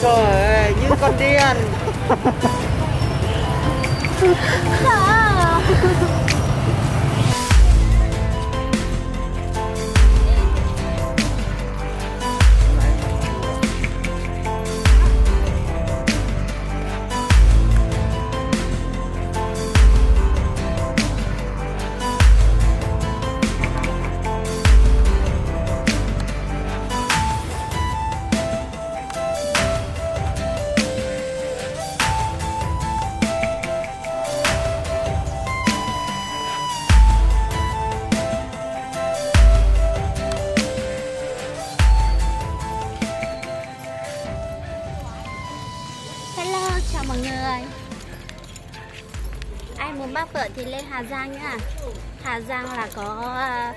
Trời ơi, như con điên. Hello, chào mọi người. Ai muốn bác phở thì lên Hà Giang nhá. Hà Giang là có, ờ,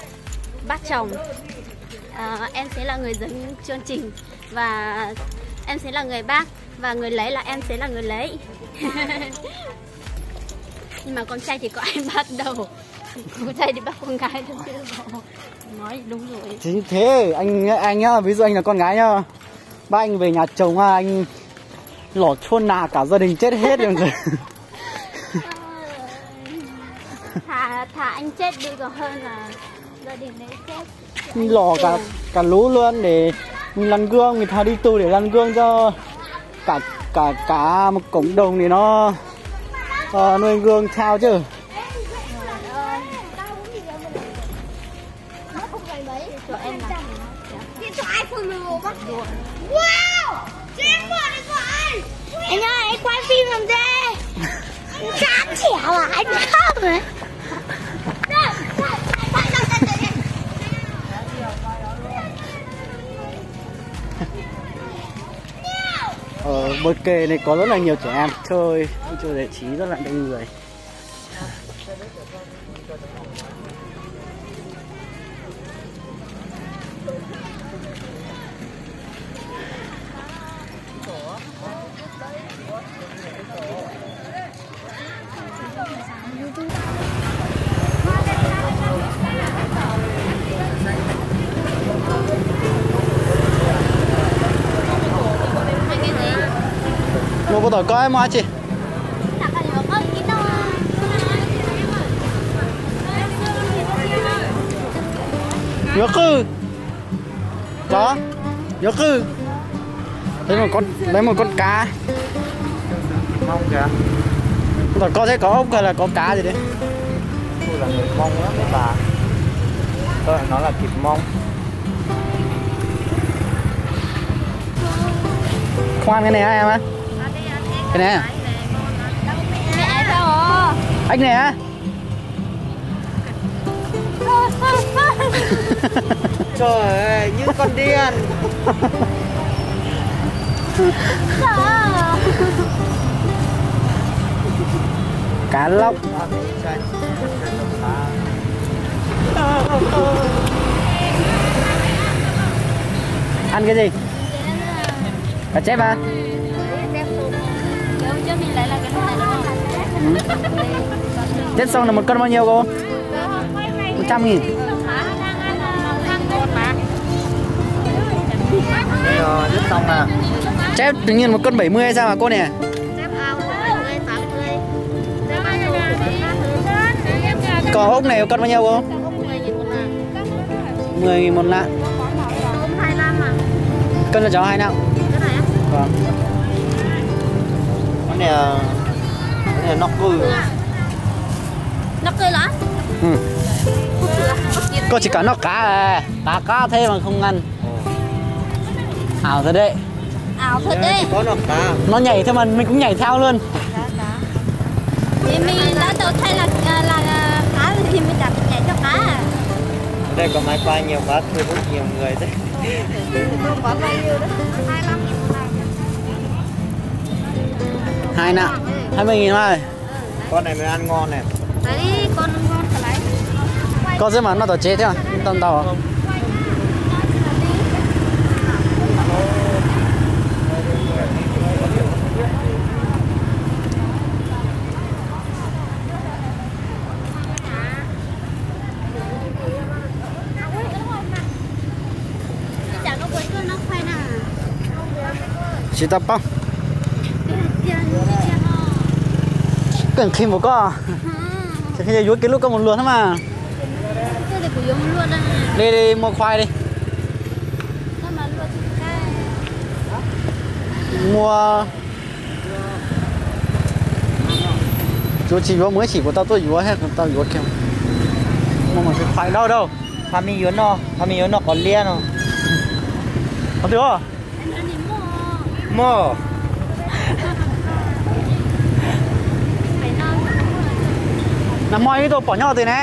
bác chồng. Ờ, em sẽ là người dẫn chương trình và em sẽ là người bác và người lấy là em sẽ là người lấy. Nhưng mà con trai thì có ai bắt đâu. Con trai thì bắt con gái thôi chứ. Nói đúng rồi. Chính thế, anh, anh nhá, ví dụ anh là con gái nhá. Bác anh về nhà chồng, à, anh lỏ chuôn nà cả gia đình chết hết rồi. Thà, thà anh chết đi còn hơn là gia đình đấy chết. Mình lỏ cả, cả lũ luôn để mình làm gương, mình thà đi tù để làm gương cho cả, cả, cả một cộng đồng để nó, ờ, noi gương theo chứ. Anh ơi, anh quay phim làm gì? Chán chịu à, anh khóc rồi. Ở bờ kè này có rất là nhiều trẻ em chơi, vui chơi giải trí rất là đông người. Mus puas tom ko muaj dab tsi? Yuav qwj. Có. Yuav qwj. Lấy một con, lấy một con cá. Mus tom ko thiab, có ốc hay là có cá gì đấy? Tôi là người Mông đó, bà. Tôi nói là thịt Mông. Khoan cái này á em á. Cái này á. Ếch này á. Trời ơi, như con điên. Cá lóc. Ăn cái gì? Cá chép à? Chết sông là một cân bao nhiêu cô? Một trăm nghìn. Chết sông à? Chết tự nhiên một cân bảy mươi hay sao mà cô nè? Còn ốc này cân bao nhiêu cô? Mười nghìn một lạng. Cân cho cháu hai lạng. Vâng. Cái này, cái này nọc cư. Nọc cư lắm? Ừ. Cô chỉ cả nọc cá à? Cá cá thế mà không ăn. Ảo thật đấy. Ảo thật đấy. Nó nhảy theo mà mình cũng nhảy theo luôn. Cá, cá. Thì mình đã Thaij las, las qab li me cas kuv cais coj qab. Đây có máy quay nhiều quá, thuê cũng nhiều người đấy. Hai nè, hai mươi nghìn thôi. Con này mới ăn ngon này. Koj xwb mas noj tom tsev thiab, tau ntau. Tsis tau paub. Koj qhia mus koj, tsis qhia yuav kiag lub koj mus luag thiab mas. Li li mua khoai li. Mua, yuav tsis yuav mus ib chim kuv tau tuaj yuav thiab, kuv tau yuav kiag. Muaj khoai dawb dawb. Pha me yuav noj, pha me yuav noj qos liab no. Qhov twg? Mog. Nag hmo ib tug pom nyob twg ne?